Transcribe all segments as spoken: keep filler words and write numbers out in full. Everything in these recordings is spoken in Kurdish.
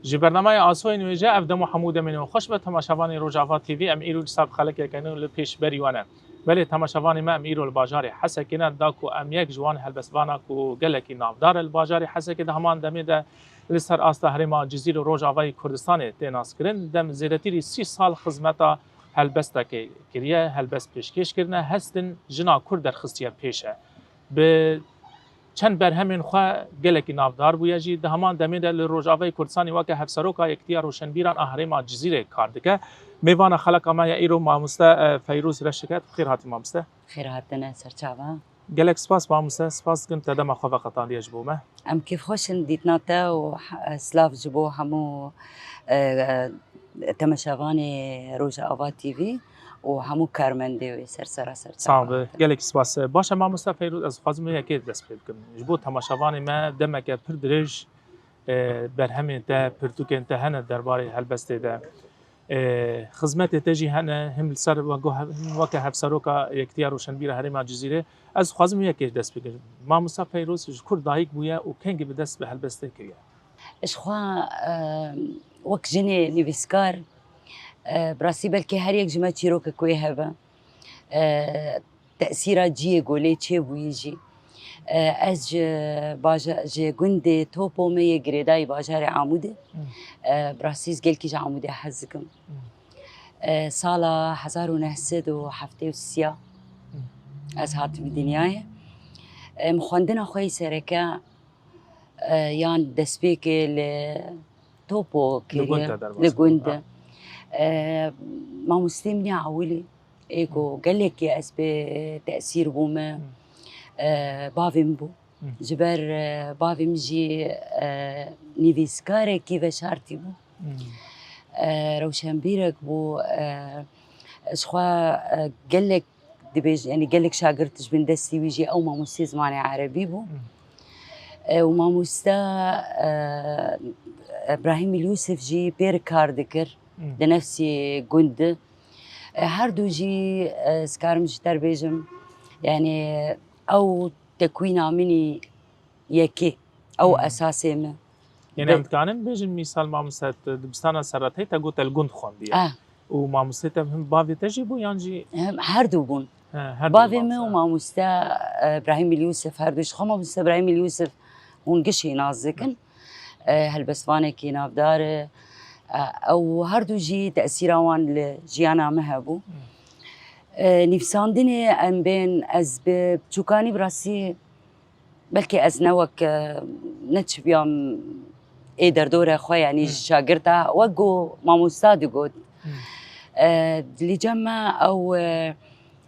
Ji bernameya Asoyên Wêje, ev dem û hemû demên we xweş be, temaşevanê Rojava T V, em îro dîsa bi xelekeke nû li pêşberî we ne. Belê temaşevanê me, em îro li bajarê Hesekê ne, da ku em yek ji wan helbestvana ku gelekî navdar e li bajarê Hesekê di heman demê de li ser asta herêma Cizîr û Rojavayê Kurdistanê tê naskirin, dem zêdetirî sî sal xizmeta helbestekê kiriye, helbest pêşkêş kirine, hestin jina Kurd derxistiye pêş e. Bi çend berhemên xwe gelekî navdar bûye jî. Di heman demê de li Rojavayê Kurdistanê weke Hevseroka Yekitiya Roşenbîran a Herêma Cizîrê kar dike. Mêvana xeleka me ya îro mamoste, e, Feyrûz Reşiket. Bi xêr hatî mamoste. Xêr hatine serçava. Gelek spas mamoste. Spas dikim te dema xwe veqetandiye ji bo me. Em kêfxweş in dîtina te û he-, silav ji bo hemû, e, e, temaşevanê Rojava T V û hemû karmendê wê ser sera ser Sağ çavan be. Gelek spas. Baş e mamoste Feyrûz, ez dixwazim vê yekê dest pê bikim. Ji bo temaşevanê me demeke pir dirêj, e, berhemên te, pirtûkên te hene derbarê helbestê de. E, xizmetê te jî hene, him li ser weke, him weke hevseroka Yekitiya Roşenbîra Herêma Cizîrê. Ez dixwazim vê yekê dest pê bikim. Mamoste Feyrûz ji kur dayik bûye û kengî bi dest bi helbestê kiriye? Ji xwe, e, wek jinê nivîskar, e, bi rastî belkî her yek ji me çîrokek wê hebe. E, tesîra cihê ku lê çêbûyî jî. E, ez ji baja-, ji gundê Topo me yê girêdayî bajarê Amûdê, Hmm. e, bi rastî ez gelkî ji Amûdê hez dikim. Hmm. E, sala hezar û neh sed û heftê û sê ez hatim dinyayê. E, min xwendina xwe yê sereke e, yan destpêkê li Topo Li gund kiriye, te derbas li gund. Bû, ha. E, mamostê min ya ewilî, ê ku Hmm. gelekî ez pê tesîr bûme, Hmm. e, bavê min bû. Hmm. Ji ber, e, bavê min jî, e, nivîskarekî veşartî bû. Hmm. E, rewşenbîrek bû, e, ji xwe, e, gelek dibêj-, yanî gelek şagirt ji bin destî wî jî ew mamostê zimanê erebî bû. Hmm. E, û mamoste, e, Ebrahîm Yûsif jî pê re kar dikir Hmm. di nefsî gund de. E, her du jî, e, ez karim ji te re bêjim, yanî ew tekwîna min î yekê, ew Hmm. esasê min. Yanî Be- em dikarin bêjin mîsal mamoste, tu dibistana Serreteyê te got te li gund xwendiye. Ah. Û mamostê te him bavê te jî bû yan jî? Hem, her du bûn. He, her du Bavê min û mamoste. Mamoste, e, Îbrahîm Yûsif, her du ji xwe mamoste Îbrahîm Yûsif hûn gişî nas dikin. E, helbestvanekî navdar e. E, ew her du jî tesîra wan li jiyana min hebû. E, nivîsandinê em bên ez bi çûkanî bi rastî Belkî ez ne wek, e, ne çi biyam ê derdora xwe, yanî Hmm. ji şagirta, wek ku mamosta digot. Hmm. E, li cem me ew, e,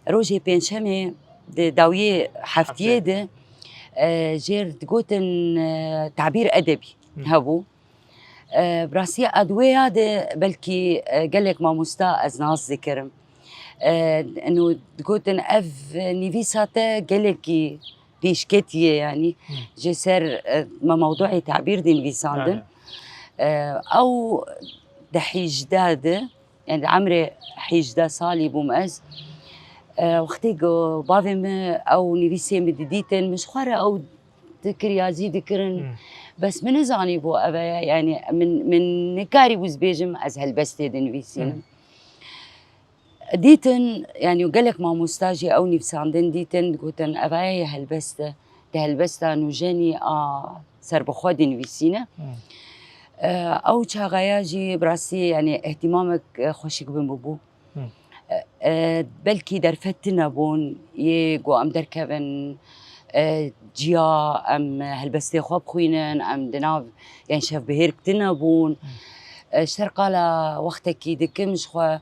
rojê pêncşemê di dawiyê heftiyê Heftiyê. de, e, jêr digotin, e, tabîr edebî Hmm. hebû. E, bi rastî, a di wê ya de belkî, e, gelek mamosta ez nas dikirim. E, eno digotin ev nivîsa te gelekî pêşketî ye, yanî Hmm. ji ser, e, me mewduê tabîr dinivîsandin. Yani. E, ew di hîjdeh de, yanî di emrê hîjdeh salî bûm ez. E, wextê ku bavê min ew nivîsê min didîtin, min ji xwe re ew dikir ya zî dikirin. Hmm. Bes min nizanîbû ev e, yanî min, min nikarîbû ez bêjim ez helbestê dinivîsînim. Hmm. Dîtin, yanî gelek mamosta jî ew nivîsandin dîtin, digotin, "Ev ye helbest e, di helbesta nûjenî a serbixwe dinivîsîne." Hmm. E, ew çaxeya jî bi rastî, yanî, îhtîmamek, e, xweşik bin bûbû. Hmm. E, e, belkî derfet tune bûn, yê ku em derkevin, e, ciya, em helbestê xwe bixwînin, em di nav, yanî, şevbihêrk tune bûn. Hmm. E, ji ser qala wextekî dikim ji xwe,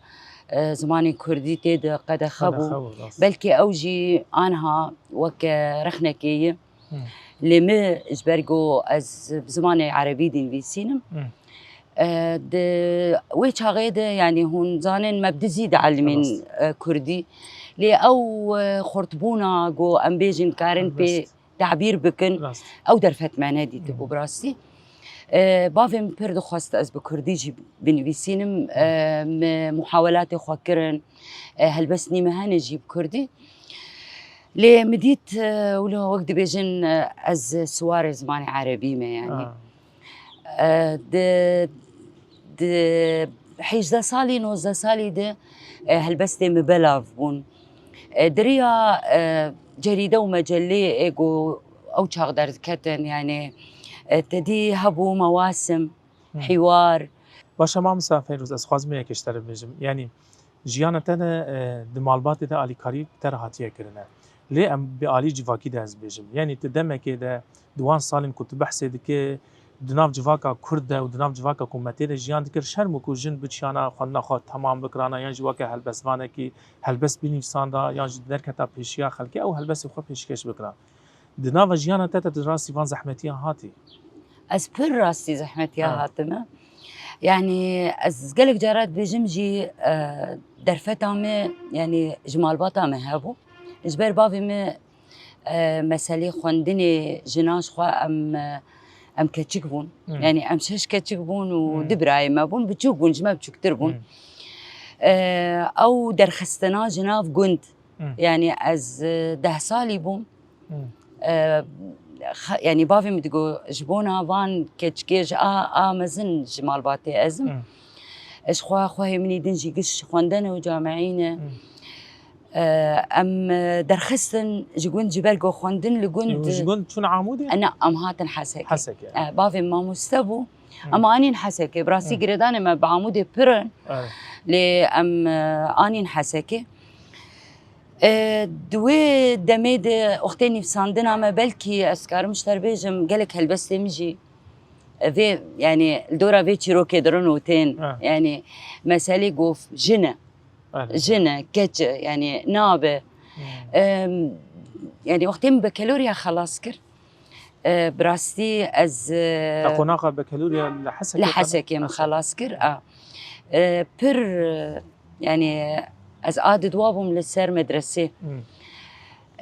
e, zimanê kurdî tê de qedexe bû. Qedexe bû, rast. Belkî ew jî anha weke rexnekê ye. Hmm. Lê min ji ber ku ez bi zimanê erebî dinivîsînim, Hmm. e, di wê çaxê de, yanî hûn zanin me bi dizî dielmîn, Rast. e, kurdî. Lê ew, e, xurtbûna ku em bêjin karin pê Helbest. tabîr bikin, Rast. ew derfet me nedîtibû Hmm. bi rastî. E, bavê min pir dixwest ez bi kurdî jî binivîsînim. E, min muhawelatê xwe kirin, e, helbestnî min hene jî bi kurdî. Lê min dît, e, wilo wek dibêjin, e, ez siwarê zimanê erebî me, yanî. Ah. E, di, di hêjdeh salî, nozdeh salî de, e, helbestê min belav bûn. E, di riya, e, cerîde û mecelê ê ku ew çax derdiketin, yani, e, tedî hebû mewasim, Hmm. hîwar. Baş e, mamosta Feyroz, ez xwazim yekê ji te re bibêjim. Yanî, jiyana te de, e, di malbatê de alîkarî te re hatiye kirine. Lê em bi alî civakî de ez bêjim. Yanî, tu demekê de, di wan salên ku tu behsê dike, di nav civaka Kurd de û di nav civaka ku me tê de jiyan dikir, şerm û ku jin biçiyana xwendina xwe temam bikirana, yan jî weke helbestvanekî helbest binivîsanda, yan jî derketa pêşiya xelkê, ew helbestê xwe pêşkêş bikira. Di nava jiyana te de tu rastî van zehmetiyan hatî? Ez pir rastî zehmetiya Ha. hatime. Yani, ez gelek cara dibêjim jî, e, derfeta me, yani, ji malbata me hebû. Ji ber bavê me, e, meselê xwendinê jinan ji xwe em, e, em keçik bûn. Hmm. Yani, em şeş keçik bûn û Hmm. du birayê me bûn, biçûk bûn, ji me biçûktir bûn. Hmm. E, ew derxistina ji nav gund. Hmm. Yani, ez, e, deh salî bûm. Hmm. E, xa-, yani, bavê min digo, ji bona van keçikê ji a, a mezin ji malbatê ez im. Hmm. Ez xwe, xwehê min ê din jî giş xwendene û cameî ne. Hmm. E, em, e, derxistin ji gund, ji ber ku xwendin li gund. Ji gund çûn Amûdê? E, na, em hatin Hesekê. Hesekê. E, bavê min mamoste bû. Hmm. Em anîn Hesekê. Bi rastî Hmm. girêdanê me bi Amûdê pir in. Evet. Lê em, e, anîn Hesekê. E, di wê demê de wextê nivîsandina me, belkî ez karim ji te re bêjim, gelek helbestê min jî, e, vê, yani, li dora vê çîrokê dirin û tên. Ha. Yani, meselê gof, jin e. Belê. Jin e, keç e, yani, nabe. Hmm. Em, yani, wextê min bekelorya xelas kir, e, bi rastî ez, e, Te qonaxa bekelorya li Hesekê li Hesekê min xelas kir. Xelas kir, a. E, pir, e, yani, ez a di dua bûm li ser medresê. Hmm.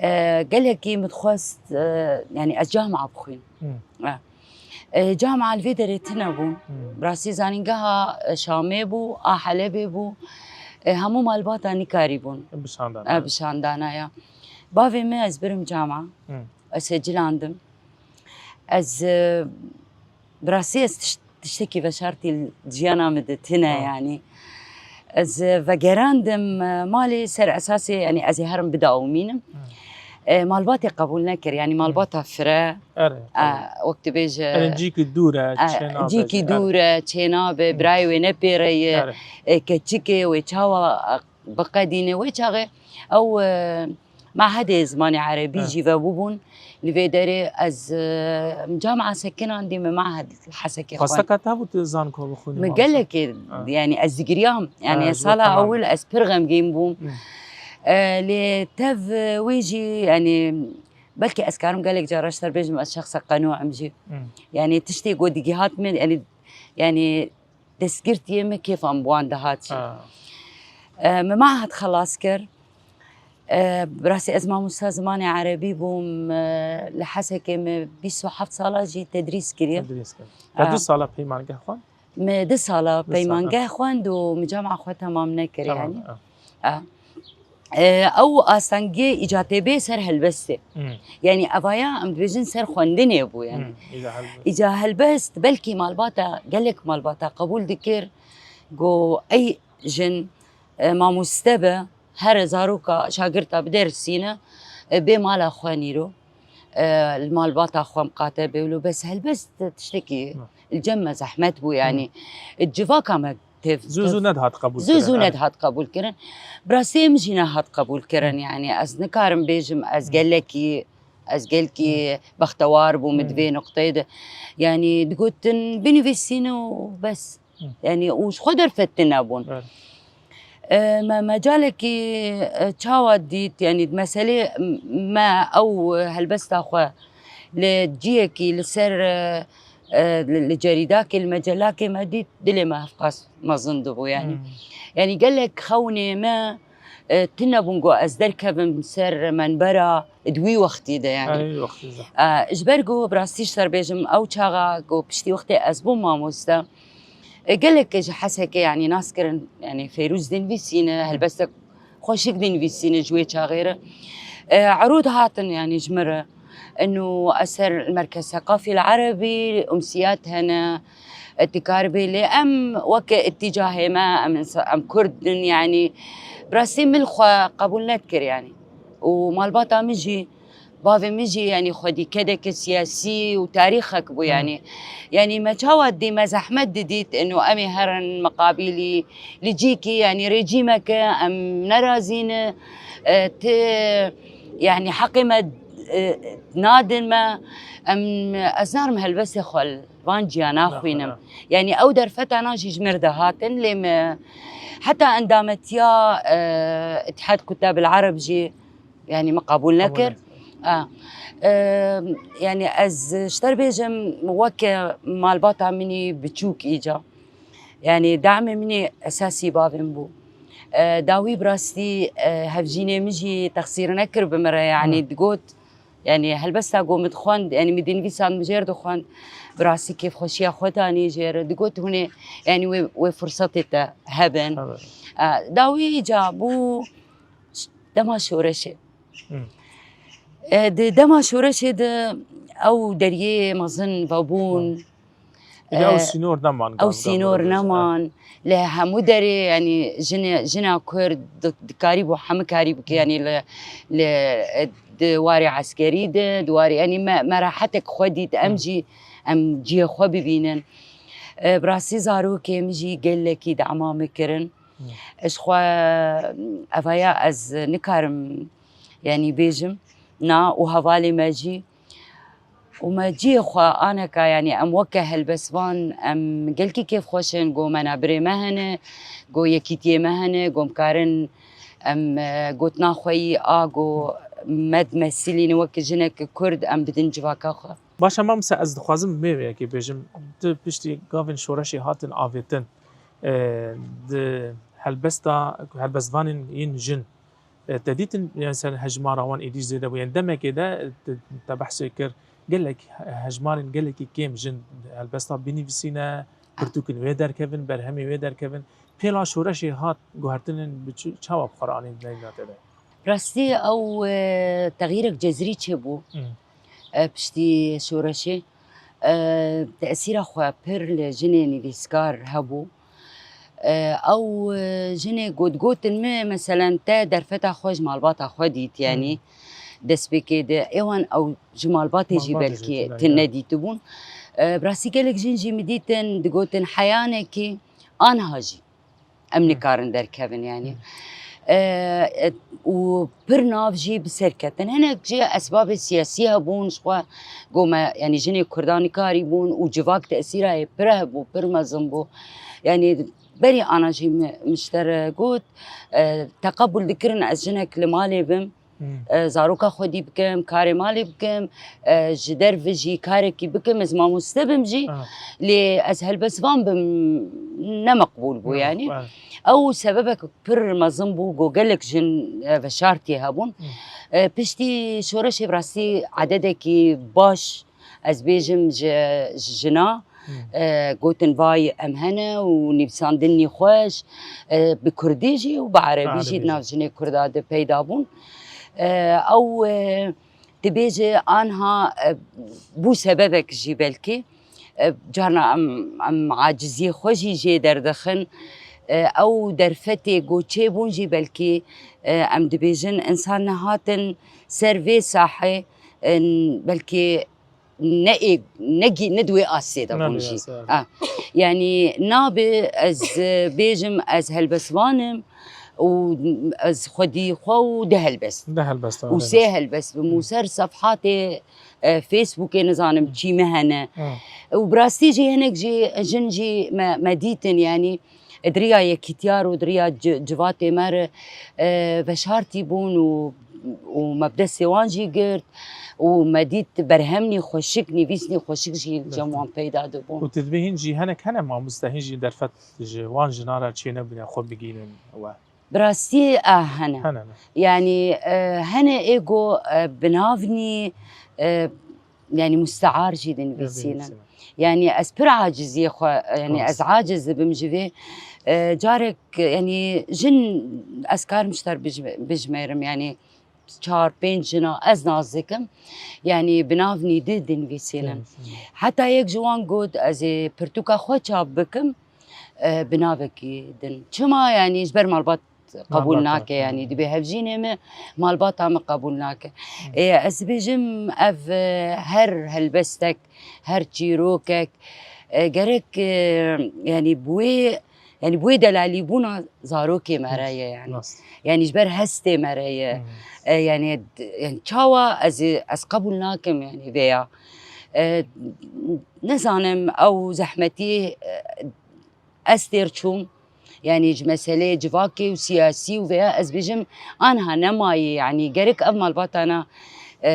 E, gelekî min dixwest, e, yani, ez camia bixwînim. Hmm. E, e, camia li vê derê tune bû. Hmm. Bi rastî zanîngeha, e, Şamê bû, a Helebê bû. E, hemû malbata nikarî bûn. Bişandana. E, bişandana ya. Bavê min ez birim camia. Hmm. Ez hecilandim. Ez, e, bi rastî ez tiş-, tiştekî veşartî li jiyana min de tune Ha. yani. Ez, e, vegerandim, e, malê ser esasê, yani ez ê herim bidawimînim. Ha. E, malbatê qebûl nekir, yani malbata fire, Erê, e, erê. wek dibêje, Erê, cîkî dûr e, e, çênabe cîkî jî, erê. dûr e, çênabe, Hı. birayê wê nepêre ye, Erê. e, keçik e, wê çawa, e, biqedîne, wê çaxê ew, e, Mehedê zimanê erebî He. jî vebûbûn. Li vê derê ez, e, camia sekinandî, min mehed Hesekê xwend. Xwesteka te bû tu zanko bixwînî Min mamoste? gelekê, He. yani ez digiriyam. Yani He, ji bo sala temam. ewil ez pir xemgîn bûm. Hı. E, lê tev, e, wê jî, yani belkî ez karim gelek cara ji te re bêjim, ez şexsa qenû im jî. Hı. Yani tiştê ku digihat min, yani, yani destgirtiyê min kêfa min bi wan dihat jî. Ha. E, min mehed xelas kir. E, bi rastî ez mamosta zimanê erebî bûm, e, li Hesekê min bîst û heft sala jî tedrîs kiriye. Tedrîs kir. Te Ha. du sala peymangeh xwend? Min du sala Du sala. peymangeh xwend û min camia xwe temam nekir Tamam, yani. ha. Ha. E, ew astengiyê îca tê bê ser helbestê. Hmm. Yani evaya em dibêjin ser xwendinê bû yani. Hmm, îca helbest. Îca helbest belkî malbata, gelek malbata qebûl dikir, go ey jin, e, mamoste be, here zaroka şagirta bidersîne, e, bê mala xwe nîro, e, li malbata xwe miqate bê wilo. Bes helbest tiştekî Hı. li cem me zehmet bû yani. Hı. E, civaka me tev-, Zû zû tev-, nedihat qebûl zû kirin, zû evet. nedihat qebûl kirin. Bi rastî min jî nehat qebûl kirin Hı. yani. Ez nikarim bêjim ez Hı. gelekî, ez gelkî Hı. bextewar bûm Hı. di vê nuqteyê de. Yani digotin binivîsîne û bes. Hı. Yani û ji xwe derfet tune bûn. Evet. E, me mecalekî, e, çawa dît, yani meselê me ew helbesta xwe li ciyekî li ser, e, e, li, li cerîdakê, li mecelakê me dît, dilê me hevqas mezin dibû yani. Hmm. Yani gelek xewnê me, e, tune bûn ku ez derkevim ser menbera di wî wextî de yani. Ha, wî wextî de. E, ji ber ku bi rastî ji te re bêjim ew çaxa ku piştî wextê ez bûm mamoste, e, gelek ji Hesekê yani nas kirin, yani Feyrûz dinivîsîne, Hmm. helbestek xweşik dinivîsîne ji wê çaxê re. E, erûd hatin yani ji min re. Eno eser Merkez Seqafî el Erebî, umsiyat hene, Dikaribê lê em weke îtîcahê me, em insa-, em Kurd in, yanî bi rastî min xwe qebûl nedikir, yanî. Û malbata min jî, bavê min jî, yanî xwedî kedeke siyasî û tarîxek bû, Hı. yanî. Yanî me çawa dî, me zehmet didît, ino em ê herin miqabîlî, li cîkî, yanî rejîmeke em nerazî ne, e, ti, yanî heqê me, e, nadin me, em, ez narim helbestê xwe li van ciya naxwînim. Naxwîne. Yanî ew derfetana jî ji mir de hatin, lê me heta endametiya, e, Îtihad Kutab el Arab jî, yanî me qebûl Qebûl nekir. nekir. Ha. E, yanî ez ji te re bêjim, weke malbata min î biçûk îca. Yanî damê min î esasî bavê min bû. E, dawî bi rastî, e, hevjînê min jî texsîr nekir bi min re, yanî Hı. digot, yanî helbesta ku min dixwend, yanî min dînivîsan min jê re dixwend, bi rastî kêfxweşiya xwe danî jê re. Digot hûn ê, yanî wê, wê firsetê te hebin. Hebin. E, dawî îca bû dema şoreşê. Hı. E, di dema şoreşê de ew deriyê mezin vebûn. Hı. Îdî ew E, sînor neman, ew gam, gam sînor re bêje. neman. Li hemû derê, yanî jinê, jina Kurd di-, dikarîbû hemû karî bike, Hı. yanî li, li, e, di warê eskerî de, di warê, yanî me, me rehetek xwe dît, em Hı. jî, em cihê xwe bibînin. E, bi rastî zarokê min jî gelekî dema min kirin. Hı. Ez xwe, evaya ez nikarim, yanî bêjim, na û hevalê me jî. Û me cihê xwe aneka, yanî em weke helbestvan, em gelkî kêfxweş in, go menabirê me hene, go yekîtiyê me hene, go em karin em, e, gotina xwe yî a go me dimesîlîne weke jineke Kurd em bidin civaka xwe. Baş e, mamoste, ez dixwazim vê yekê bêjim. Tu piştî gavên şoreşê hatin avêtin, e, di helbesta, helbestvanên yên jin, e, te dîtin, yanî ser hejmara wan êdî zêde bû. Yanî demekê de te, te behsê kir, gelek he-, hejmarên gelekî kêm jin helbesta binivîsîne, pirtûkên wê derkevin, berhemê wê derkevin. Pêla şoreşê hat guhertinên bi çi, çawa bi xwe re anîn di neyna te de? Rastî ew, e, texyîrek cezrî çêbû. Hmm. E, piştî şoreşê, e, tesîra xwe pir li jinê nivîskar hebû. E, ew, e, jinê got, gotin min, meselen, te derfeta xwe ji malbata xwe dît, yanî Hmm. destpêkê de. Êwan ew ji malbatê jî Malbatê jî belkî tune, tu ya. nedîtibûn. E, bi rastî gelek jin jî min dîtin, digotin heyanekî anha jî em Hı. nikarin derkevin, yanî. Hı. E, e, û pir nav jî bi ser ketin. Hinek jî esbabê siyasî hebûn, ji xwe gome, yanî jinê Kurdan nikarîbûn û civak tesîra wê pir hebû, pir mezin bû. Yanî berî ana jî mi-, min ji te re got, e, teqebûl dikirin ez jinek li malê bim, Hmm. e, zaroka xwedî bikim, karê malê bikim, e, ji derve jî karekî bikim, ez mamoste bim jî, Ah. lê ez helbestvan bim, ne meqbûl bû Ne, yanî. evet. Ew sebebek pir mezin bû, ku gelek jin, e, veşartiyê hebûn. Hmm. E, piştî şoreşê bi rastî ededekî baş, ez bêjim, ji, ji jina, Hmm. e, gotin vay em hene û nivîsandin nîxweş, e, bi kurdî jî û bi erebî Erebî jî di jî. nav jinê kurda de peyda bûn. E, ew, e, dibêje anha, e, bû sebebek jî belkî, e, carna em, em aciziyê xwe jî jê derdixin. E, ew derfetê ku çêbûn jî belkî, e, em dibêjin insan nehatin ser vê sahê, e, belkî ne ê-, ne gî-, ne di wê astê de Ne bûn di wê jî. astê, evet. Ha. Yanî nabe ez, e, bêjim ez helbestvan im û ez xwedî xwe û du helbest. Du helbest, Û evet. sê helbest bim û ser sefhatê, e, Facebookê nizanim çî me hene. Hı. Û bi rastî jî hinek jî jin jî me, me dîtin, yanî di riya yekîtiya re û di riya ci-, civatê me re, e, veşartî bûn û, û me bi destê wan jî girt û me dît berhemnî xweşik, nivîsnî xweşik jî li cem Belkî. wan peyda dibûn. Û tu dibê hîn jî hinek hene mamoste, hîn jî derfet ji wan jina re çênebûne xwe bigihînin we? Bi rastî, e, hene. Hene, ne? Yanî, e, hene ê ku, e, bi nav nî, e, yanî mustear jî dinivîsînin. Dinivîsînin. Yanî ez pir aciziyê xwe, yanî Rast. ez aciz dibim ji vê. E, carek, yanî jin ez karim ji te re bij-, bijmêrim, yanî çar pênc jina ez nas dikim. Yanî bi nav nîdî dinivîsînim. Heta yek ji wan got, ez ê pirtûka xwe çap bikim, e, bi navekî din. Çima? Yanî ji ber malbat qebûl nake, yanî dibê hevjînê min malbata min qebûl nake. Ê, ez dibêjim ev, e, her helbestek, her çîrokek, e, gerek, e, yanî bi wê, yanî bi wê delalîbûna zarokê me re ye yanî. Yanî ji ber hestê me re ye. E, yanî, yanî çawa ez, ez qebûl nakim yanî vêya. E, nizanim ew zehmetî, e, ez têr çûm. Yanî ji meseleyê civakê û siyasî û veya ez bêjim anha nemayî, yanî gerek ev malbatana, e,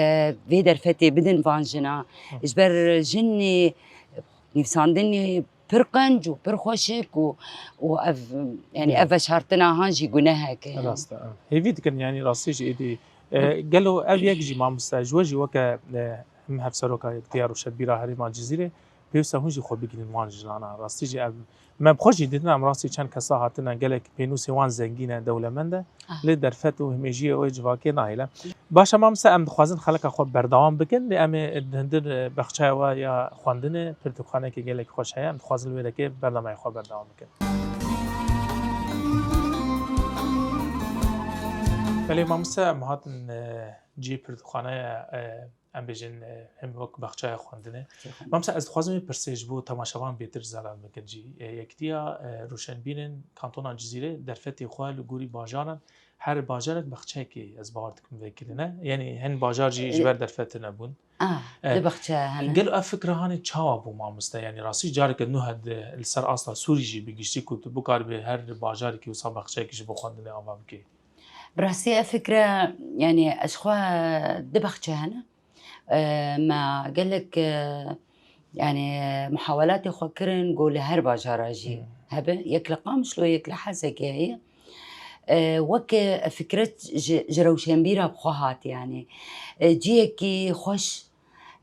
vê derfetê bidin van jina. Ji ber jinê nivîsandinê pir qenc û pir xweşik û, û ev, yanî ev veşartina han jî gunehek e. Rast e, ev. Hêvî dikin, yanî rastî jî êdî, e, gelo ev yek jî mamoste, ji we jî weke, e, him hevseroka Yekitiya Rewşenbîra Herêma Cizîrê, pêwîst e hûn jî xwe bigihînin wan jinana. Rastî jî ev, me bi xwe jî dîtin, em rastî çend kesa hatine, gelek pênûsê wan zengîn e, dewlemend e, lê derfet û himêjiyê wê civakê nahêle. Baş e mamoste, em dixwazin xeleka xwe berdewam bikin, lê em ê di hundir, e, baxçeya we ya xwendinê, pirtûkxaneyeke gelek xweş heye, em dixwazin li wê derê bernameya xwe berdewam bikin. Belê mamoste, em hatin, e, cihê pirtûkxaneya, e, em bêjin, e, him wek baxçeya xwendinê. Baxçeya xwendinê. Mamoste, ez dixwazim vê pirsê ji bo temaşevan bêtir zelal bikin jî. E, Yekitiya, e, Rewşenbîrên Kantona Cizîrê derfetê xwe li gorî bajaran, her bajarek baxçeyekê, ez bawer dikim, vekirine. Yanî hin bajar jî ji ber derfet tune bûn. Ah, e, du baxçe hene. Gelo ev fikra hanê çawa bû mamoste? Yanî rastî careke nû heye li ser asta Sûrî jî bi giştî ku tu bikaribî her bajarekî wisa baxçeyekî ji bo xwendinê ava bikî. Bi rastî ev fikre, yanî ez xwe du baxçe hene. E, me gelek, e, yanî muhawelatê xwe kirin ku li her bajara jî hebe. Yek li Qamişlo, yek li Hesekê heye. E, weke fikret ji, ji rewşenbîra bi xwe hat yanî. E, ciyekî xweş,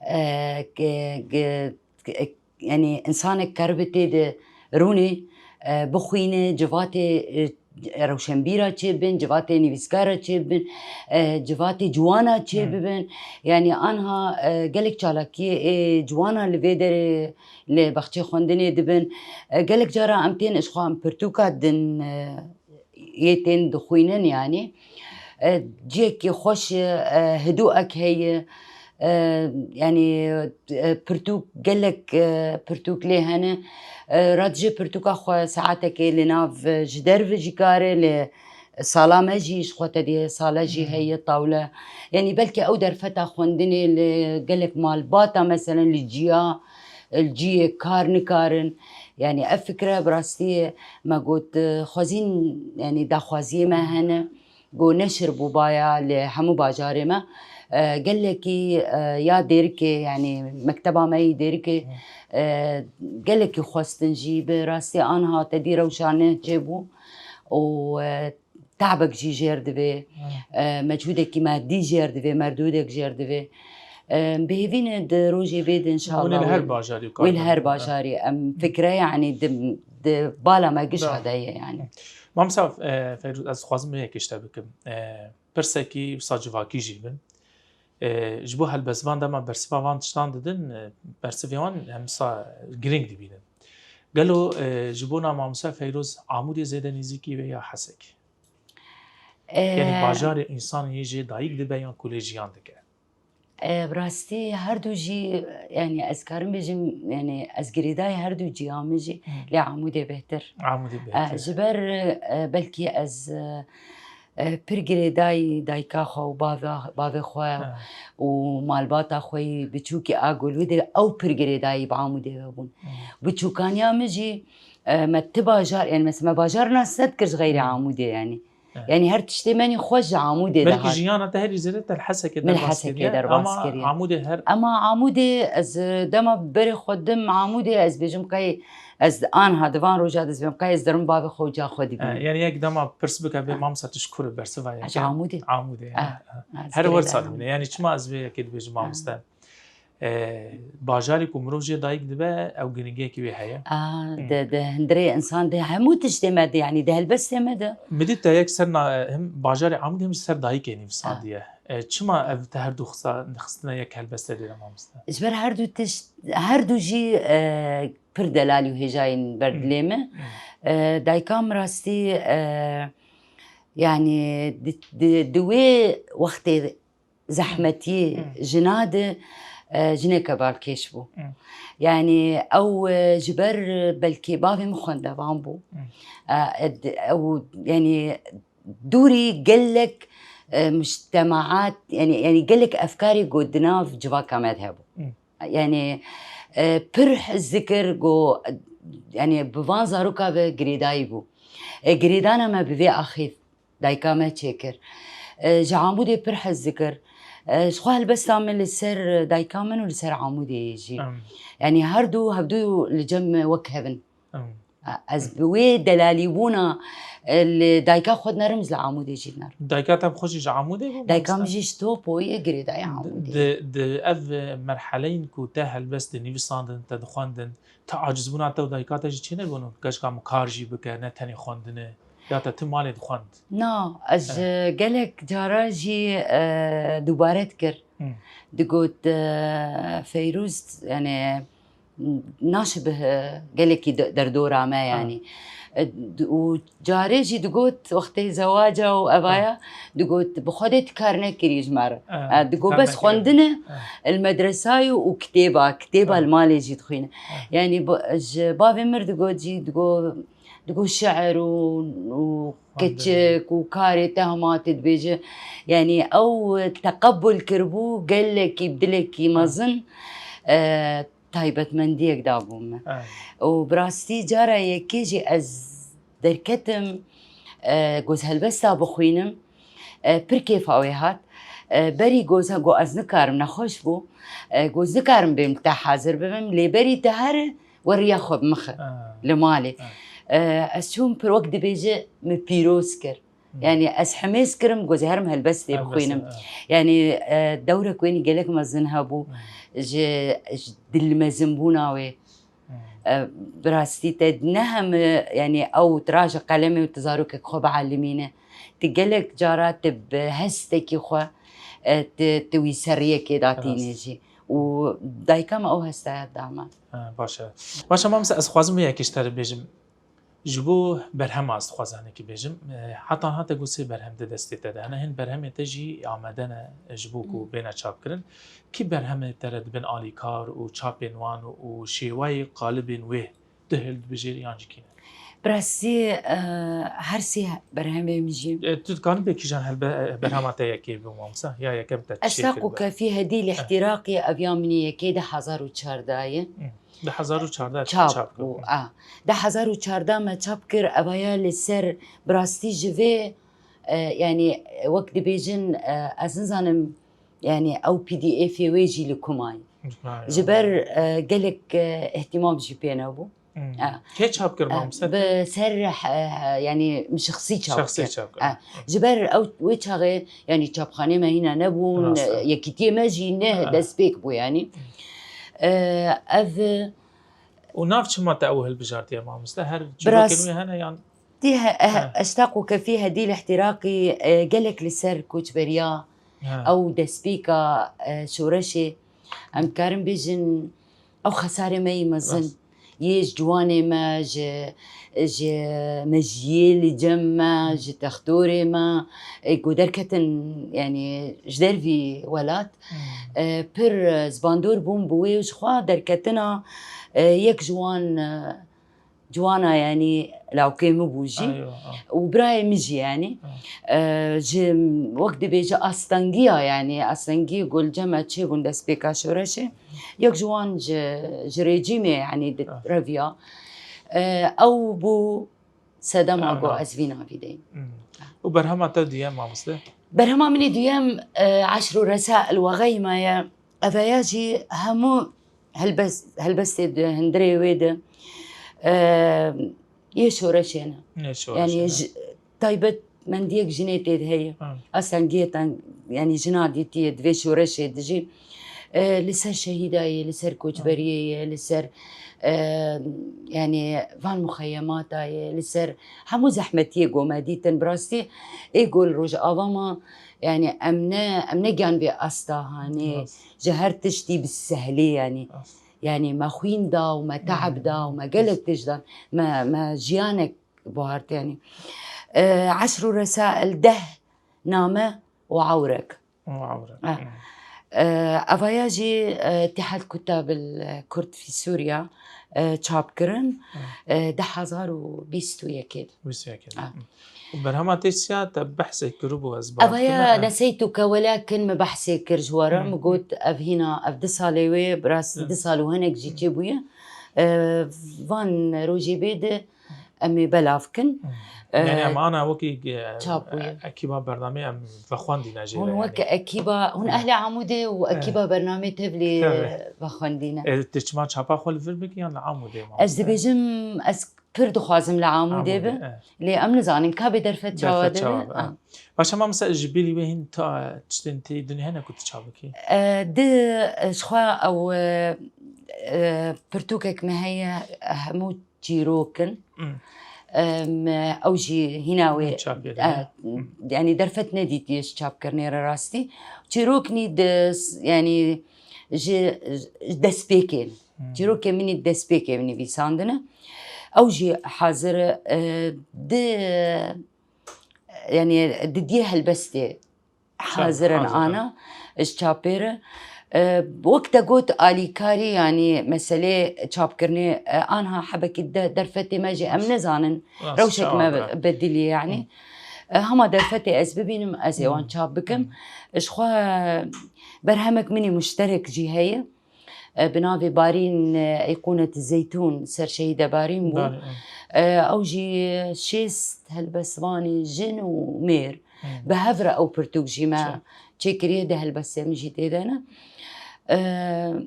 e, ke, ke, ke, yanî însanek karibe tê de rûnê, e, bixwîne, civatê, e, rewşenbîra çêbin, civatê nivîskara çêbin, e, civatê ciwana çêbibin. Yanî anha, e, gelek çalakiyê ê ciwana li vê derê li baxçê xwendinê dibin. E, gelek cara em tên ji xwe em pirtûka din, e, yê tên dixwînin yanî. E, ciyekî xweş e, e, hidûek heye. E, yanî, e, pirtûk, gelek, e, pirtûk lê hene. E, radijê pirtûka xwe saetekê li nav, e, ji derve jî kare, lê sala me jî, ji xwe te dê sala jî heye, tawle. Yanî belkî ew derfeta xwendinê li gelek malbata, meselen li ciya, li ciyê kar nikarin. Yanî ev fikre bi rastî me got, e, xwezîn, yanî daxwaziyê me hene. Ku neşir bûbaya li hemû bajarê me. E, gelekî, e, ya Dêrikê, yanî mekteba me yî Dêrikê, e, gelekî xwestin jî bi rastî anha te dî rewşa ne çêbû û, e, te'bek jî jêr divê, e, mecûdekî madî jêr divê, merdûdek jêr divê. E, bi hêvî ne di rojê vê de înşallah. Hûn ê li her bajarî û kar bikin. Wê li her bajarî. Em fikre, yanî di, di bala me gişa de ye, yanî. Mamosta, e, Feyrûz, ez dixwazim vê yekê ji te bikim. E, pirsekî wisa civakî jî bin. E, ji bo helbestvan dema bersiva van tiştan didin, e, bersivê wan em wisa girîng dibînin. Gelo, e, ji bona mamosta Feyrûz Amûdê zêde nêzîkî wê ya Hesekê? E, Yanî bajarê însan yê jê dayik dibe yan ku lê jiyan dike? E, bi rastî her du jî, yanî ez karim bêjim, yanî ez girêdayî her du ciya min jî, lê Amûdê bêhtir. Amûdê bêhtir. E, ji ber, e, belkî ez, e, e, pir girêdayî dayika xwe û bava-, bavê xwe û malbata xwe yî biçûkî a Gulwidê, ew pir girêdayî bi Amûdê ve bûn. Biçûkaniya min jî, e, me ti bajar, yanî mesela me bajar nas nedikir ji xeyrê Amûdê yanî. Yanî her tiştê me nî xweş ji Amûdê dihat. Belkî jiyana te herî zêde te li Hesekê derbas kiriye. Min li Hesekê derbas kiriye. Ama Amûdê her... Ama Amûdê ez, e, dema berê xwe dim Amûdê ez bêjim qey ez anha di van roja de ez bêjim qey ez dirim bavê xwe û ca xwe dibînim. E, yanî yek dema pirs bike bê mamosta tu ji kur î, bersiva yekê. Ez ji Amûdê. Amûdê, e, e. Her wersa dimîne. Yanî çima ez vê yekê dibêjim mamosta? E, bajarê ku mirov jê dayik dibe, ew girîngiyekî wê heye. A, di, di hundirê însan, di hemû tiştê me de, yanî di helbestê me de. Min dît te yek ser na-, him bajarê Amûdê him jî ser dayikê nivîsandiye. E, çima ev te her du xisa-, xistine yek helbestê dê de mamoste? Ji ber her du tişt, her du jî, e, pir delalî û hêjayîn ber dilê min. E, dayika min rastî, e, yanî di, di, di wê wextê zehmetî jina de, e, jineke balkêş bû. Yanî ew, e, ji ber belkî bavê min xwendevan bû. E, ed-, ew, yanî dûrî gelek, e, mujtemaat, yanî, yanî gelek efkarê ku di nav civaka me de hebû. Yanî, e, pir hez dikir ku, yanî bi van zaroka ve girêdayî bû. E, girêdana me bi vê axîf dayika me çêkir. E, ji Amûdê pir hez dikir. E, ji xwe helbesta min li ser dayika min û li ser Amûdê ye jî. Yanî her du, hevdu li cem me wek hev in. Ez bi wê delalîbûna, e, li dayika xwe dinerim, ez li Amûdê jî dinerim. Dayika te bi xwe jî ji Amûdê bû, mamoste? Dayika min jî ji Topoyê, girêdayî Amûdê. Di, di ev merheleyên ku te helbest dinivîsandin, te dixwendin, te acizbûna te û dayika te jî çênebûn? Keşka min kar jî bike, ne tenê xwendinê, ya te tu malê dixwend? Na, ez, e, gelek cara jî, e, dubare dikir. Digot, e, Feyrûz, yanî, naşibih, e, gelekî de-, derdora me, yanî. E, d-, û carê jî digot, wextê zewaca û evaya, digot, bi Xwedê tu kar nekirî ji me re. E, digot, bes xwendine, li medresayê û kitêba, kitêba li malê jî dixwîne. Yanî, ji bavê mir digot jî, digot, digot şiir û, û keçik û karê te hema tê dibêje. Yanî ew teqebul kiribû gelekî bi dilekî mezin, e, taybetmendiyek dabû min. Û bi rastî cara yekê jî ez derketim, e, goz helbesta bixwînim. E, pir kêfa wê hat. E, berî goza got ez nikarim, nexweş bû. E, got ez nikarim bêm te hazir bibim, lê berî te here, we riya xwe bi min xwe li malê. E, ez çûm pir wek dibêje min pîroz kir. Yanî ez hemêz kirim, got ez herim helbestê bixwînim. Yanî, e, dewrek wênî gelek mezin hebû ji, ji dilmezinbûna wê. E, bi rastî te ne heme, yanî ew tu raje qelemê û tu zarokek xwe bielimîne. Tu gelek cara tu bi hestekî xwe, e, tu, tu wî seriyekê datîne jî. Û dayika me ew hestaya da me. E, baş e. Baş e, mamoste, ez xwazim vê yekê ji te re bêjim. Ji bo berhema ez dixwazim hinekî bêjim. E, heta niha te got sê berhem di destê te de hene. Hin berhemê te jî amade ne ji bo ku bêne çapkirin. Kî berhemê te re dibin alîkar û çapên wan û şêwayê qalibên wê tu hildibijêrî yan jî kî ne? Bi rastî, e, her sê berhemê min jî. E, tu dikanî bê kîjan helbe-, e, berhema te yekê bî mamoste? Ya yekem te çi kiribe? Eştaq û Kefî Hedî Lîhtîraqî ev ya min yekê du hezar û çardeh ye. Hı. Du hezar û çardeh çap bû. A. Du hezar û çardeh me çap kir, evaya li ser bi rastî ji vê, e, yanî wek dibêjin, e, ez nizanim, yanî ew P D F'ê wê jî li ku mayî. Ji ber, e, gelek, e, îhtîmam jî pê nebû. Hmm. E, kê çap kir, e, mamoste? Bi ser, e, e, yanî min şexsî çap kir. Şexsî çap kir. E, ji ber ew wê çaxê, yanî çapxanê me hîna nebûn, e, yekîtiyê me jî ne destpêk bû yanî. E, ev Û nav çima te ew hilbijartiye, mamoste? Her çîrokên wê hene yan? Tî he, he, Eştaq û Kefî Hedî Lîhtîraqî, e, gelek li ser koçberiya ew destpêka, e, şoreşê, em dikarin bêjin, ew xesarê me yî mezin. Yê ji ciwanê me, ji, ji mejiyê li cem me, ji textorê me, e, ku derketin, yanî ji dervî welat, e, pir, e, zibandor bûm bi wê û ji xwe derketina, e, yek ji wan, e, ciwana, yanî lawkê min bû jî û birayê min jî, yanî, e, ji, wek dibêje astengiya, yanî astengiyê ku li cem me çêbûn destpêka şoreşê, yek ji wan ji, ji rejîmê, yanî di reviya, e, ew bû sedema ku ez vî navî deyim. Hmm. Û berhema te duyem, mamoste? Berhema min ê duyem, e, Eşr û Resail Wexeyma ye. Eveya jî hemû helbest-, helbestê di hundirê wê de, e, yê şoreşê ne. Yê şoreşê ne. Yanî ji-, taybetmendiyek jinê tê de heye. Hı. Astengiyê ten, yanî jina dîtiye di vê şoreşê de jî. E, li ser şehîdayê, li ser koçberiyê ye, li ser, e, yani van muxeyemata ye, li ser hemû zehmetiyê ku me dîtin, bi rastî ê ku li Rojava me, yani em ne, em ne giyan vê asta hanê, Rast. ji her tiştî bi sehlê yani. Rast. Yani me xwîn da û me teeb da û me gelek tişt dan. Me, me jiyanek buhart yani. E, eşr û resail, deh name û ewrek. Û ewrek. Ah. Hmm. E, evaya jî, e, Îtîhad Kutabil Kurd fî Sûriya, e, çap kirin, Hmm. e, du hezar û bîst û yekê. Bîst û yekê. Ah. Hmm. Û berhema te çiya, te behsê kiribû, ez Evaya bawer dikime, e. Neseyt û Kewelakin me behsê kir ji we re, Hmm. min got, ev hîna, ev du salê wê, bi rastî Hmm. du sal û hinek jî çêbûye. E, van rojê bê de em ê belav kin. Hmm. E, Yani em ana wekî, e, çap bûye. Ekîba bernameyê em vexwendîne jê Hûn re, wek yani. Ekîba, hûn Eh. ehlê Amûdê û Eh. ekîba bernameyê tevlî Tabii. vexwendîne. E, tu çima çapa xwe li vir bikî yan li Amûdê, Ez mamoste? dibêjim, ez pir dixwazim li Amûdê Amûdê, bi. eh. Lê em nizanin ka bê derfet çawa Derfet dibe. çawa be, Ah. eh. Baş, ama mesela ji bilî wê hîn ta tiştên tê dinê hene ku tu çap bikî? E, di, e, ji xwe ew, e, e, pirtûkek me heye, hemû çîrok in. Hmm. Em, ew jî hîna wê, Çapê de, e, hmm. yani derfet nedîtiye ji çapkirinê re rastî. Çîrok nî di s-, yani ji, ji destpêkê. Hmm. Çîrokê min î destpêkê nivîsandine. Ew jî hazir e, di, yani didiyê helbestê hazir in hazir in. ana ji çapê re. E, wek te got alîkarî, yani meselê çapkirinê, e, anha hebekî de derfetê me jî em nizanin Rast, rewşek me çawa be. bedilî yani. Hı. E, hema derfetê ez bibînim, ez ê wan Hı. çap bikim. Hı. Ji xwe berhemek min î muşterek jî heye. E, bi navê Barîn, e, Eyqûnet Zeytûn, ser şehîde Barîn bû. Barîn, e. E, ew jî şêst helbestvanê jin û mêr Hmm. bi hev re ew pirtûk jî me Çi? çêkiriye, di helbestê min jî tê de ne. E,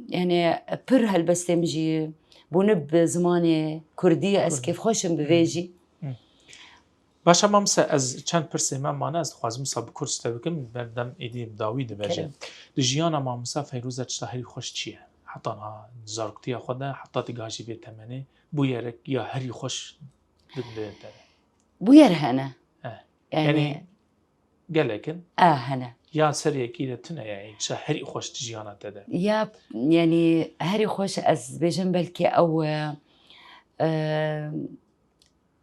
yani pir helbestê min jî bûne bi zimanê kurdî, ez Kurdî. kêfxweş im bi vê Hmm. jî. Hmm. Baş e mamoste, ez çend pirsê me mane, ez dixwazim wisa bi kurt ji te bikim, berdem êdî bi dawî dibêje. Kerem. Di jiyana mamosta Feyrûze tişta herî xweş çi ye? Heta niha zaroktiya xwe de, heta tu gihajî vê temenê, bûyerek ya herî xweş di dilê te de? Bûyer hene. He. Yani Yani gelek in? A, hene. Ya ser yekî de tune ye, tişta herî xweş di jiyana te de? Ya, yani herî xweş ez dibêjim belkî ew, e, e,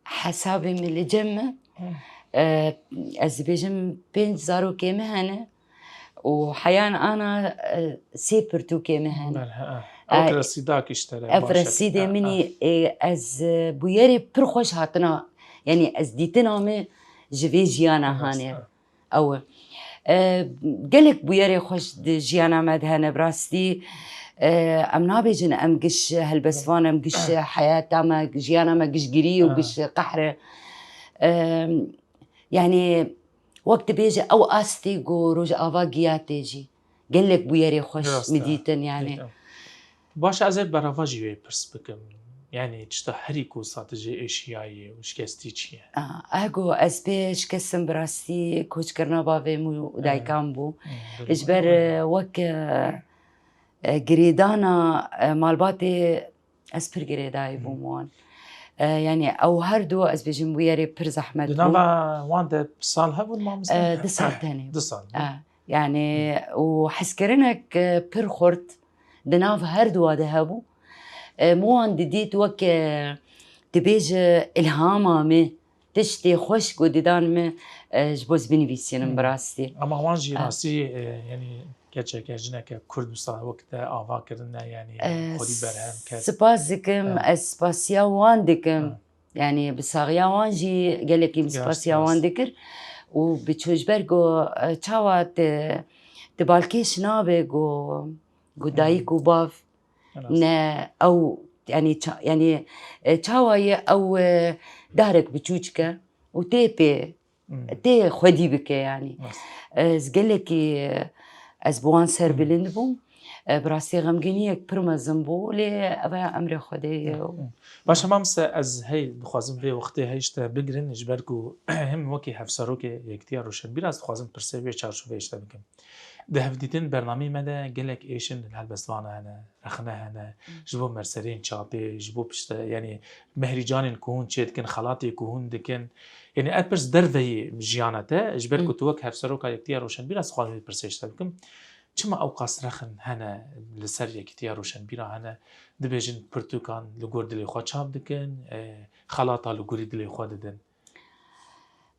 hesabê min li cem min, Hı. e, ez dibêjim pênc zarokê min hene û heyan ana, e, sê pirtûkê min hene. Ber, he, he. Ew Ay, resîdak îşte re ev baş e. resîdê He, min he. î, e, ez, e, bûyerê pir xweş hatina, yani ez dîtina min ji vê jiyana Rast, hanê. he. Ew e. E, gelek bûyerê xweş di jiyana me de hene, bi rastî, e, em nabêjin em giş helbestvan, em giş heyata me, jiyana me gişgirî û Ha. giş qehr e. E, yani, wek dibêje ew astê ku Rojava giya tê jî. Gelek bûyerê xweş Rast min e. dîtin, yani. Dîtin. Baş e, ez ê berava jî wê pirs bikim. Yani tişta herî ku wisa tu jê êşiyayî û şikestî çi ye? A, ego ez pê şikestim bi rastî koçkirina bavê min û Hı. dayika min bû. Hı, Ji ber, e, wek, e, e, girêdana, e, malbatê ez pir girêdayî bûm Hmm. wan. E, yani ew her du ez bêjim bûyerê pir zehmet Di bû. nava wan de sal hebûn mamoste? E, du sal tenê. Du sal, ne? E, yani Hmm. û hezkirinek, e, pir xurt di nav her dua de hebû. E, min wan didît wek, e, dibêje ilhama min, tiştê xweş ku didan min, e, ji bo ez binivîsînim Hmm. bi rastî. Ama wan jî E. rastî, e, yani keçeke, jineke kurd wisa wek te ava kirine, yani E, xwedî berhem kir. spas dikim, E. ez spasiya wan dikim. E. Yani bi saxiya wan jî gelekî min Gelek spasiya spas. wan dikir û bi ço ji ber ku, e, çawa te, te balkêş nabe ku, ku Hmm. dayik û bav Rast. ne ew, yani ça-, yani, e, çawa ye ew, e, darek biçûçik e û tê pê, Hmm. tê xwedî bike yani. Rast. Ez gelekî, e, ez bi wan ser Hmm. bilind bûm. E, bi rastî xemgîniyek pir mezin bû, lê ev emrê Xwedê ye. Hı, hı. Baş e, mamoste, ez hey dixwazim vê wextê hey ji te bigirin, ji ber ku him wekî hevserokê Yekitiya Roşenbîr ez dixwazim pirsê vê çarçoveyê ji te bikim. Di hevdîtin bernameyê me de gelek êş in, helbestvana hene, rexne hene, Hı. ji bo merserên çapê, ji bo pişte, yanî mehrîcanên ku hûn çêdikin, xelatê ku hûn dikin. Yanî ez pirs derveyî jiyana te, ji ber Hı. ku tu wek hevseroka Yekitiya Roşenbîr ez dixwazim vê pirsê ji te bikim. Çima ew qas rexin hene li ser Yekitiya Roşenbîra hene, dibêjin pirtûkan li gor dilê xwe çap dikin, e, xelata li gorî dilê xwe didin?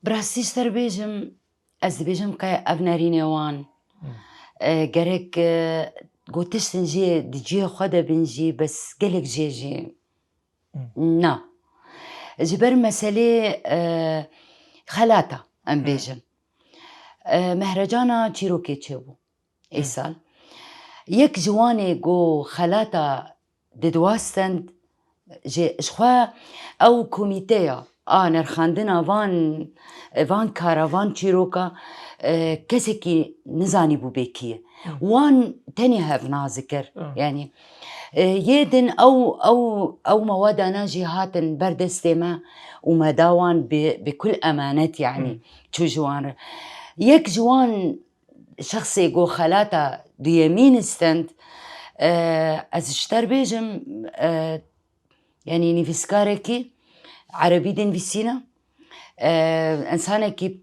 Bi rastî ji te re bêjim, ez dibêjim qe ev nerînê wan, Hmm. e, gerek, e, ku tiştin jê di cihê xwe de bin jî, bes gelek jê jî Hmm. na. Ji ber meselê, e, xelata, em Hmm. bêjin. E, mehrecana çîrokê çêbû. Hı. Îsal. Yek ji wanê ku xelata didiwastend, ji, ji xwe ew komîteya a nirxandina van, van kara, van çîroka, e, kesekî nizanîbû bê kî ye. Hı. Wan tenê hev nazikir. Hı. Yanî, e, yê din ew, ew, ew mewadana jî hatin ber destê me û me da wan bi, bi kul emanet, yanî, Hı. çû ji wan re. Yek ji wan şexsê ku xelata duyemîn stend, e, ez ji te re bêjim, e, yanî nivîskarekî erebî dinivîsîne, e, insanekî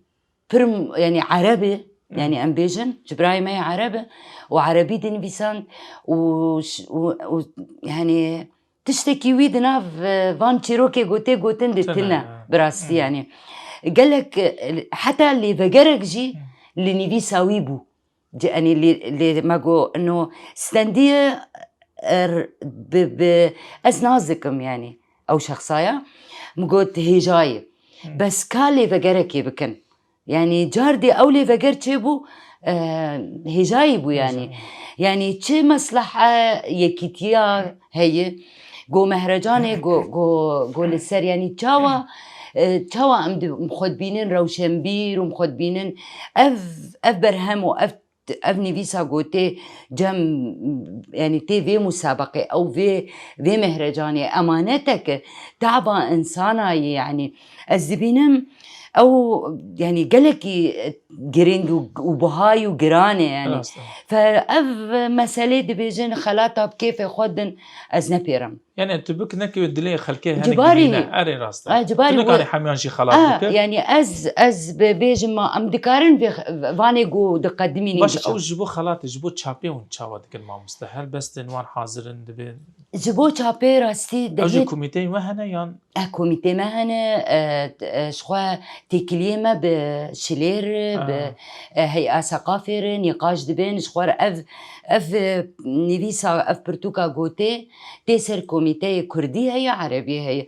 pir m-, yanî ereb e, Hmm. yanî em bêjin, ji birayê me ye ereb e û erebî dinivîsand û ş-, û, û, yanî tiştekî wî di nav, e, van çîrokê gotê gotin di Tine, tine, ha. bi rastî Hmm. yanî. Gelek, e, heta lêvegerek jî Hmm. li nivîsa wî bû. Ci-, yanî lê, lê me got, no, stendiye, er, bi, bi, ez nazikim yanî ew şexsaya. Min got, hêjayê. Hmm. Bes ka lêvegerekê bikin. Yanî cardê ew lêveger çêbû, e, hêjayî bû yanî. Hêjayî. Yanî çi meslehe yekîtiya heye, go mehrecanê, go, go, go li ser, yanî çawa, e, çawa em di, em xwe dibînin rewşenbîr û em xwe dibînin ev, ev berhem û ev, ev nivîsa gotê cem, yanî tê vê musabeqê, ew vê, vê mehrecanê emanetek e, taba insana ye, yanî ez dibînim ew, yanî gelekî girîng û, û buhay û giran e, yanî. Rast e. Fe ev meselê dibêjin xelata bi kêfê xwe din, ez nepêrim. Yanî tu bik nekê dilê xelkê hinek Cibarî. Bîne. Erê rast e. Ha, cibarî Tu nikarî we-, hemiyan jî xelat ha, bikir. yanî ez, ez bi-, bêjim ma em dikarin vê x-, vanê ku diqedimînin Baş bikin. Ew ji bo xelatê, ji bo çapê hûn çawa dikin mamoste? Helbestên wan hazir in dibê? Ji bo çapê rastî Ew jî dehê komîteyên we hene yan? Eh, komîtê me hene, eh, t-, eh, ji xwe têkiliyê me bi şilêr, bi, Ha. eh, hey'a seqafê re nîqaş dibin. Ji xwe re ev, ev, eh, nivîsa, ev pirtûka gotê tê ser komîteyê kurdî heye, erebî heye.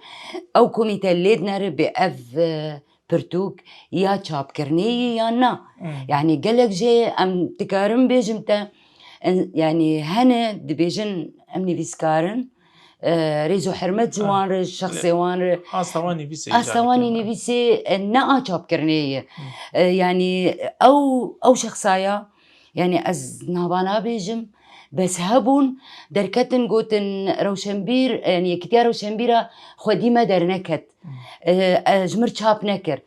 Ew komîte lê dinere bê ev, eh, pirtûk ya çapkirinê ye ya na. Hmm. Yanî gelek jê em dikarim bêjim te, en-, yanî hene dibêjin em nivîskar in, e, rêz û hurmet ji Ha. wan re, şexsê wan re. Asta wan nivîsê Asta îcar wan dikin. nivîsê, e, ne a çapkirinê ye. Hmm. E, yanî ew, ew şexsaya, yanî ez nava nabêjim, bes hebûn, derketin gotin rewşenbîr, yanî Yekîtiya Rewşenbîra xwedî me derneket. Hmm. E, e, ji mir çap nekir.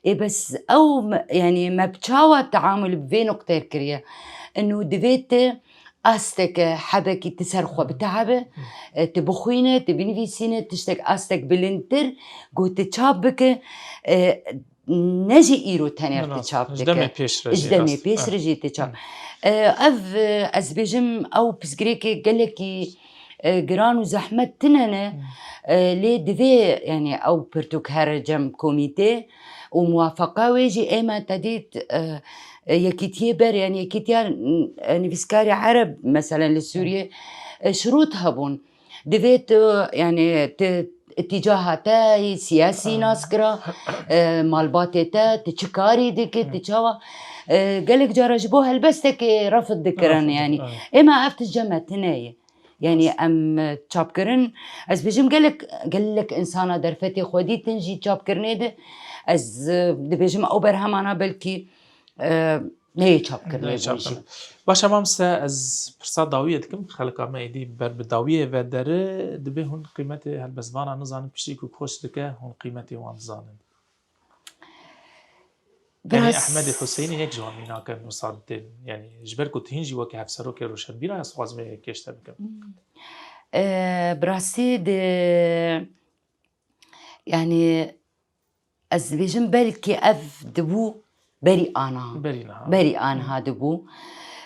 Ê bes ew me, yanî me bi çawa teamul bi vê nuqtê kiriye? Ino divê tu asteke hebekî tu ser xwe biteabe, Hmm. e, tu bixwîne, tu binivîsîne, tiştek astek bilindtir, ku tu çap bike, e, ne jî îro tenê Ne tu rast, çap ji dike. demê pêş re Ji jî demê rast. pêş Ha. re jî tu çap. Hmm. E, ev, e, ez dibêjim, ew pirsgirêkê gelekî, e, giran û zehmet tune ne, Hmm. e, lê divê, yanî ew pirtûk here cem komîtê û muwafeqa wê jî ê me te dît, e, e, yekîtiyê ber, yanî yekîtiya, e, nivîskarê ereb, meselen li Sûriyê, e, şirût hebûn. Divê tu, yanî, tu îtîcaha te yî siyasî Ha. nas kira, e, malbatê te, tu çi karî dike, tu Hı. çawa, e, gelek cara ji bo helbestekê refid dikirin, Refid, yanî. evet. Ê me ev tişt cem me tune ye. Yanî Rast. em, e, çapkirin, ez bêjim gelek, gelek insana derfetê xwe dîtin jî çapkirinê de, ez, e, dibêjim ew berhemana belkî, e, Neyê çapkirinê bûn jî. Baş e mamoste, ez pirsa dawiyê dikim. Xelka me êdî ber bi dawiyê ve deri, dibê hûn qîmetê helbestvanan nizanin, piştî ku koç dike hûn qîmetê wan dizanin. Yanî Ehmedê Huseynî yek ji wan mînakan wisa tên. Yanî ji ber ku tu hîn jî weke hevserokê roşenbîran, ez dixwazim vê yekê ji te bikim. E, bi rastî di, yanî ez dibêjim belkî ev dibû berî ana. Berî niha. Berî aniha dibû.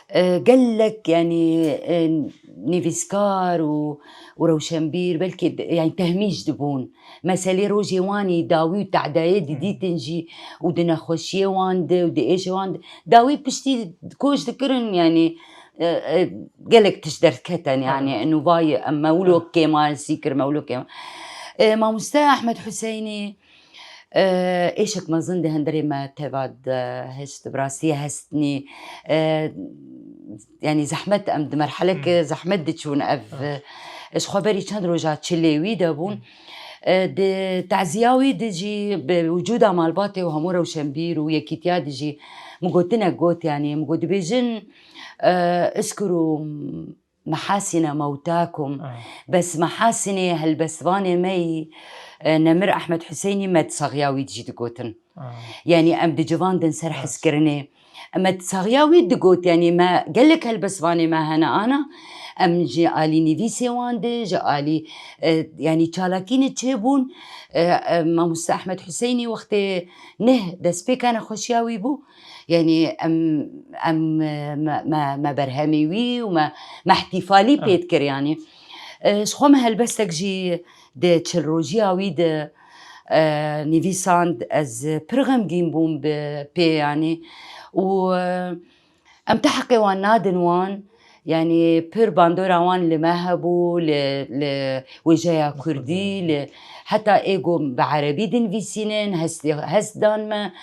E, gelek, yanî, e, nivîskar û, û rewşenbîr belkî de-, yanî tehmîş dibûn. Meselê rojê wanî dawî û tehdayê didîtin jî û di nexweşiyê wan de û di êşê wan de. Dawî piştî koç dikirin, yanî, e, e, gelek tişt derketen, yanî, nûvayê em me wilo kêma sî kir, me wilo kêma. E, mamoste Ehmed Huseynî, e, êşek mezin di hundirê me teva de hişt, bi rastî hestnî, e, yanî zehmet, em di merheleke zehmet diçûn ev, e, ji xwe berî çend roja çilê wî de bûn. E, di teziya wî de jî bi wicûda malbatê û hemû rewşenbîr û yekîtiya de jî min gotinek got, yanî min got dibêjin, e, "Uzkuru mehasine mewtakum", bes mehasinê helbestvanê me yî, e, Nemir Ehmed Huseynî me di saxiya wî de jî digotin. Yanî em dicivandin ser hezkirinê. Em me saxiya wî digot, yanî me gelek helbestvanê me hene ana, em ji alî nivîsê wan de, ji alî, e, yanî çalakî ne çêbûn. E, e, Mamoste Ehmed Huseynî wextê neh destpêka nexweşiya wî bû. Yanî em, em, e, me, me, me berhemê wî û me, me ihtifalî pê dikir, yanî. E, ji xwe me helbestek jî di çil rojiya wî de, e, nivîsand, ez pir xemgîn bûm bi pê, yanî, û, e, em ti heqê wan nadin wan, yanî pir bandora wan li me hebû, li, li wêjeya kurdî, li heta ê ku bi erebî dinivîsînin, hestê, hest dan me.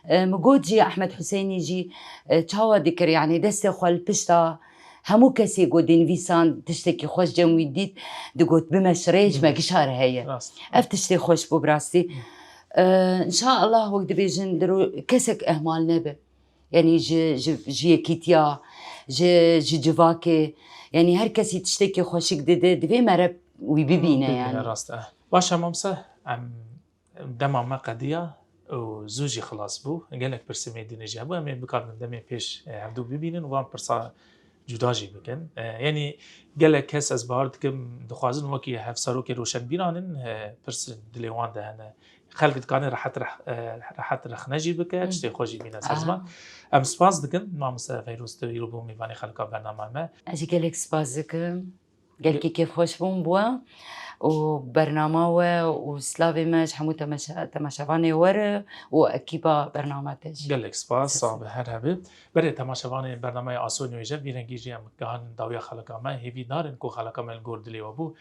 E, min got jî Ehmed Huseynî jî, e, çawa dikir, yanî destê xwe li pişta hemû kesê ku dinivîsan tiştekî xweş cem wî dît, digot, "Bime şirê, ji me gişar heye." Rast. Ev tiştê xweş bû bi rastî. Ee, înşaallah wek dibêjin, diro kesek ehmal nebe. Yanî ji, ji, ji yekîtiya, ji, ji civakê, yanî her kesî tiştekî xweşik dide, divê mere wî bibîne, bibîne, yanî. Rast e. Baş e, Mamse, em Dema me qediya û zû jî xilas bû. Gelek pirsên me dînê jî hebû. Em ê bikarin demê pêş, e, hevdû bibînin û van pirsa cuda jî bikin. E, yanî gelek kes, ez bawer dikim, dixwazin wekî hevserokê roşenbîran in, e, pirs dilê wan de hene. Xelk dikane rehet reh-, e, rehet rexne jî bike, tiştê xwe jî bîne ser ziman. Em spas dikin, Mamoste Feyroz, tu îro bû mêvanê xelka bernama me. Ez jî gelek spas dikim. Gelkî kêfxweş bûm bi we û bernama we û slavê me ji hemû temaşe-, temaşevanê we re û ekîba bernama te jî. Gelek spas, sağ be, her hebî. Berê temaşevanê bernameya Aso Nûêje, vî rengî jî em gihanin dawiya xeleka me. Hêvîdar in ku xeleka me li gor dilê we bû.